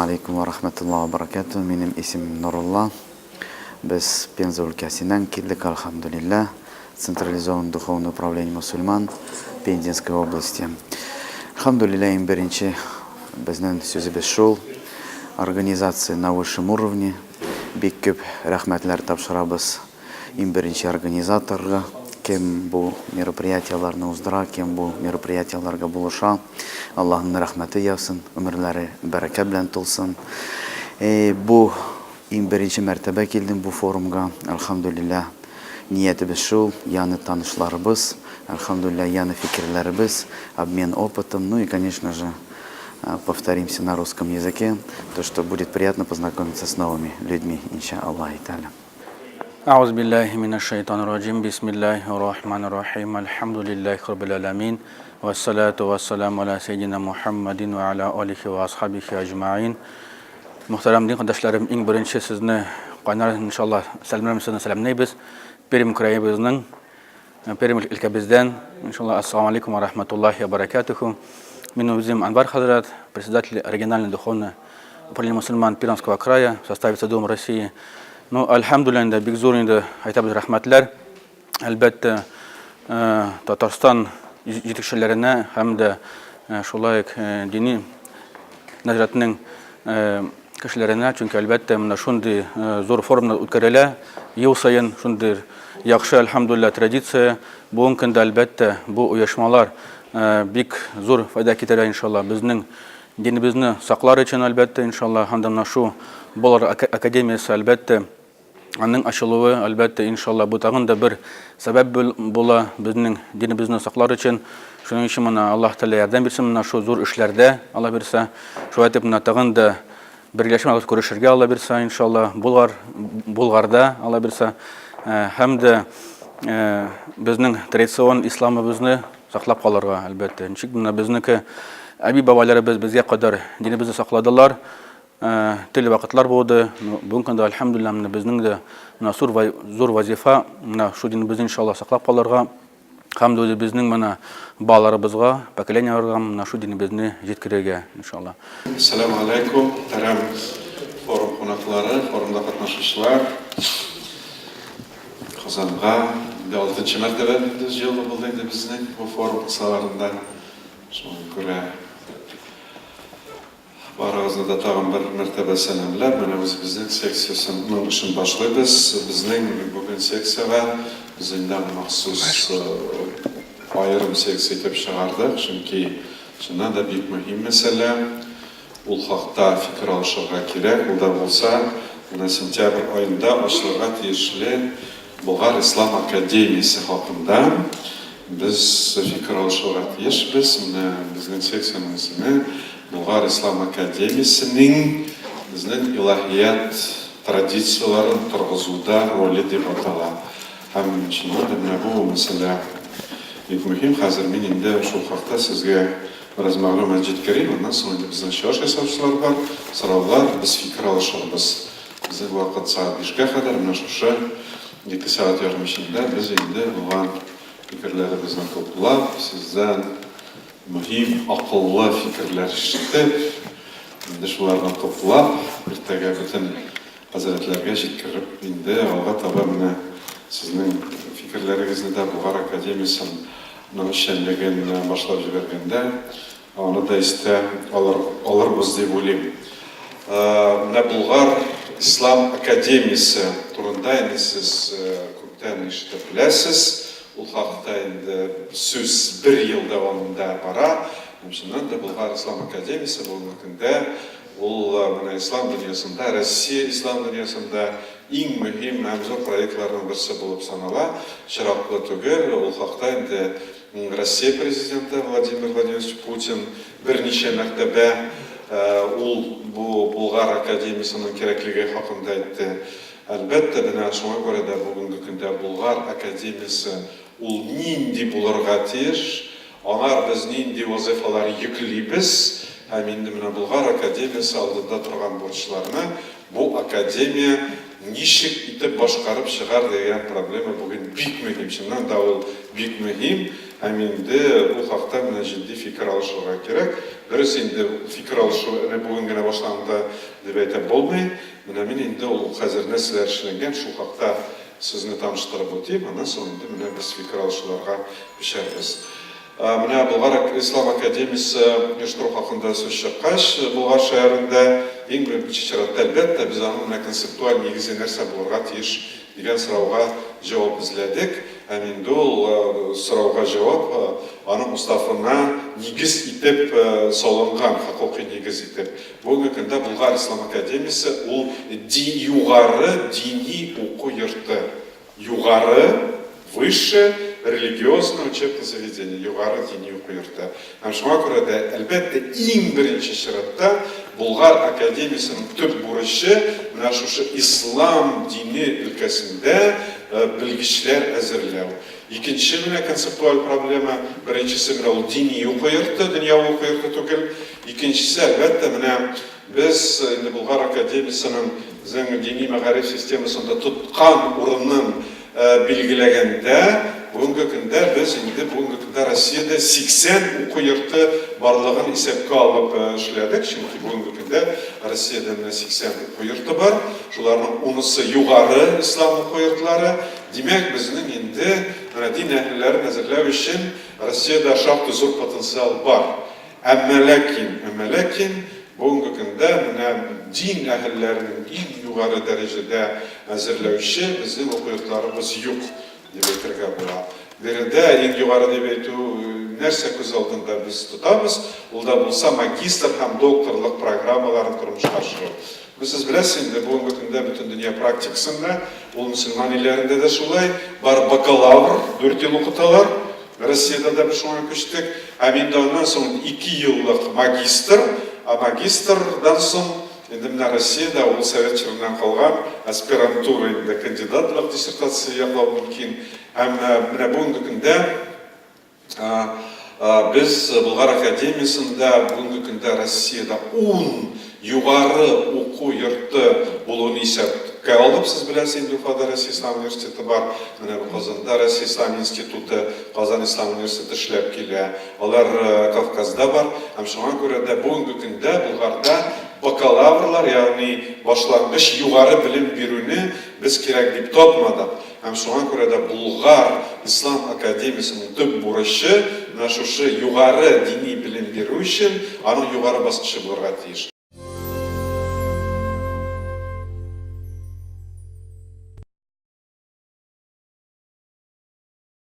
алейкум ва рахматуллаһи ва баракатуһ. Минем исемем Нурулла. Без Пенза өлкәсеннән килдек, альхамдулилла. Централизованное духовное управление мусульман Пензенской области. Альхамдулилла, иң беренче безнең сүзебез шул. Организация на высшем уровне. Бик күп рәхмәтләр тапшырабыз иң беренче организаторга, кем бу мероприятиеләрне уздыра, кем бу мероприятиеләргә булыша. Аллаһның рәхмәте яусын, гомерләре бәрәкәт белән тулсын. Бу иң беренче мәртәбә килдем бу форумга, әлхәмдүлилләһ. Ниятебез шул, яны танышларыбыз, әлхәмдүлилләһ, яны фикерләребез, обмен опытом, ну и, конечно же, повторимся на русском языке, то, что будет приятно познакомиться с новыми людьми, инша Аллахи тааля. Әгъузу биллаһи минәш шайтанир раҗим. Бисмиллаһир рахманир рахим. Әлхәмдүлиллаһи раббил аламин. Вассалату вассаламу аля сәйдина Мухаммадин ва аля алихи ва асхабихи аҗмаин. Мөхтәрәм дин кардәшләрем, иң беренче сезне кайнар иншалла сәламләм сезне сәламләйбез. Пермь краебызның Пермь өлкәбездән, иншалла, ассаламу алейкум ва рахматуллахи ва баракатуху. Мин үзем Анвар хазрат, председатель региональной духовной управления мусульман Пермского края в составе ЦДУМ России. Ну, альхамдулилля, инде бик зур инде әйтәбез рәхмәтләр. Әлбәттә, Татарстан җитәкчеләренә һәм дә шулай ук дини нәзарәтнең кешеләренә, чөнки, әлбәттә, менә шундый зур форумнар үткәрелә ел саен, шундый яхшы, әлхәмдулилла, традиция. Бүгенге көндә, әлбәттә, бу оешмалар бик зур файда китерә, иншалла, безнең динебезне саклар өчен, әлбәттә, иншалла, һәм дә менә шу Болгар академиясе, әлбәттә, Аның ачылуы, әлбәттә, иншалла, бу тагын да бер сәбәп була безнең динебезне саклар өчен. Шуның өчен менә Аллаһ Тәгалә ярдәм бирсен менә шул зур эшләрдә, Алла бирсә. Шулай итеп менә тагын да берләшеп алып күрешергә Алла бирсә, иншалла, Булгар, Булгарда, Алла бирсә. Һәм дә безнең традицион исламыбызны саклап калырга, әлбәттә. Ничек менә безнеке әби-бабаларыбыз безгә кадәр динебезне сакладылар, Төрле вакытлар булды. Бүгенге көндә, әлхәмдүлилләһ, менә безнең дә менә зур зур вазифа, менә шул динебезне иншалла саклап калырга һәм дә үзебезнең менә балаларыбызга, поколениеләргә менә шул динебезне җиткерергә, иншалла. Әссәламү галәйкүм, мөхтәрәм форум кунаклары, форумда катнашучылар. Казанга инде алтынчы мәртәбә инде җыелу булды инде безнең бу форум кысаларында. Шуңа күрә Барыгызны да тагын бер мәртәбә сәламләп, менә үзебезнең секциясенең эшен башлыйбыз. Безнең бүген секциягә без инде аны махсус аерым секция итеп чыгардык, чөнки чыннан да бик мөһим мәсьәлә. Ул хакта фикер алышырга кирәк. Ул да булса, менә сентябрь аенда ачылырга тиешле Болгар ислам академиясе хакында без фикер алышырга тиешбез. Менә безнең секциянең исеме Болгар ислам академиясенең безнең илаһият традицияләрен торгызуда роле дип атала. Һәм чыннан да менә бу мәсьәлә бик мөһим. Хәзер мин инде шул хакта сезгә бераз мәгълүмат җиткерим. Аннан соң инде безнең чыгыш ясаучылар бар, сораулар, без фикер алышырбыз. Безнең вакыт сәгать бишкә кадәр, менә шушы ике сәгать ярым эчендә без инде булган фикерләребезне туплап, сездән мөһим, акыллы фикерләр ишетеп, инде шуларны туплап, иртәгә бөтен хәзрәтләргә җиткереп, инде алга таба менә сезнең фикерләрегезне дә Болгар академиясенең эшчәнлеген башлап җибәргәндә, Аны да истә алыр, алырбыз дип уйлыйм. Менә Болгар ислам академиясе турында инде сез күптән ишетеп беләсез. Ул хакта инде сүз бер ел дәвамында бара. Һәм чыннан да Болгар ислам академиясе бүгенге көндә ул менә ислам дөньясында, Россия ислам дөньясында иң мөһим һәм зур проектларның берсе булып санала. Очраклы түгел, ул хакта инде Россия Президенты Владимир Владимирович Путин берничә мәртәбә ул бу Болгар академиясенең кирәклеге хакында әйтте. Әлбәттә, менә шуңа күрә дә бүгенге көндә Болгар академиясе ул нинди булырга тиеш, аңар без нинди вазыйфалар йөклибез һәм инде менә Болгар академиясе алдында торган бурычларны Бу академия ничек итеп башкарып чыгар дигән проблема бүген бик мөһим. Чыннан да ул бик мөһим. Һәм инде бу хакта менә җитди фикер алышырга кирәк. Дөрес инде, фикер алышу әле бүген генә башланды дип әйтеп булмый. Менә мин инде ул хәзер нәрсәләр эшләнгән, шул хакта сезне таныштырып үтим, аннан соң инде менә без фикер алышуларга күчәрбез. Менә Болгар ислам академиясе оештыру хакында сүз чыккач, Болгар шәһәрендә иң беренче чиратта, әлбәттә, без аның менә концептуаль нигезе нәрсә булырга тиеш дигән сорауга җавап эзләдек. Һәм инде ул сорауга җавап аның уставына нигез итеп салынган, хокукый нигез итеп. Бүгенге көндә Болгар ислам академиясе ул югары дини уку йорты. Югары, высшее, религиозное учебное заведение, югары дини уку йорты. Һәм шуңа күрә дә, әлбәттә, иң беренче чиратта Болгар академиясенең төп бурычы менә шушы ислам дине өлкәсендә белгечләр әзерләү. Икенче менә концептуаль проблема, беренчесе менә ул дини уку йорты, дөньяви уку йорты түгел. Икенчесе, әлбәттә, менә Без инде Болгар академиясенең безнең дини мәгариф системасында тоткан урынын билгеләгәндә, бүгенге көндә без инде бүгенге көндә Россиядә 80 уку йорты барлыгын исәпкә алып эшләдек, чөнки бүгенге көндә Россиядә менә 80 уку йорты бар, шуларның унысы югары ислам уку йортлары. Димәк, безнең инде менә дин әһелләрен әзерләү өчен Россиядә шактый зур потенциал бар. Әмма ләкин, әмма ләкин, бүгенге көндә менә дин әһелләренең иң югары дәрәҗәдә әзерләүче безнең уку йортларыбыз юк, дип әйтергә була. Биредә иң югары дип әйтү нәрсә күз алдында без тотабыз, ул да булса магистр һәм докторлык программаларын тормышка ашыру. Ну, сез беләсез инде, бүгенге көндә бөтен дөнья практикасында, ул мөселман илләрендә дә шулай, бар бакалавр, дүрт ел укыталар, Россиядә дә без шуңа күчтек. Һәм инде аннан соң ике еллык магистр, ә магистрдан соң инде менә Россиядә ул совет чорыннан калган аспирантура инде кандидатлык диссертация яклау мөмкин. Һәм менә бүгенге көндә Без Болгар академиясендә бүгенге көндә Россиядә ун югары уку йорты булуын исәпкә алып, сез беләсез инде, Уфада Россия ислам университеты бар, менә бу Казанда Россия ислам институты, Казан ислам университеты эшләп килә, алар Кавказда бар һәм шуңа күрә дә бүгенге көндә Болгарда бакалаврлар, ягъни башлангыч югары белем бирүне без кирәк дип тапмадык. Һәм шуңа күрә дә Болгар ислам академиясенең төп бурычы, менә шушы югары дини белем бирү өчен аның югары баскычы булырга тиеш.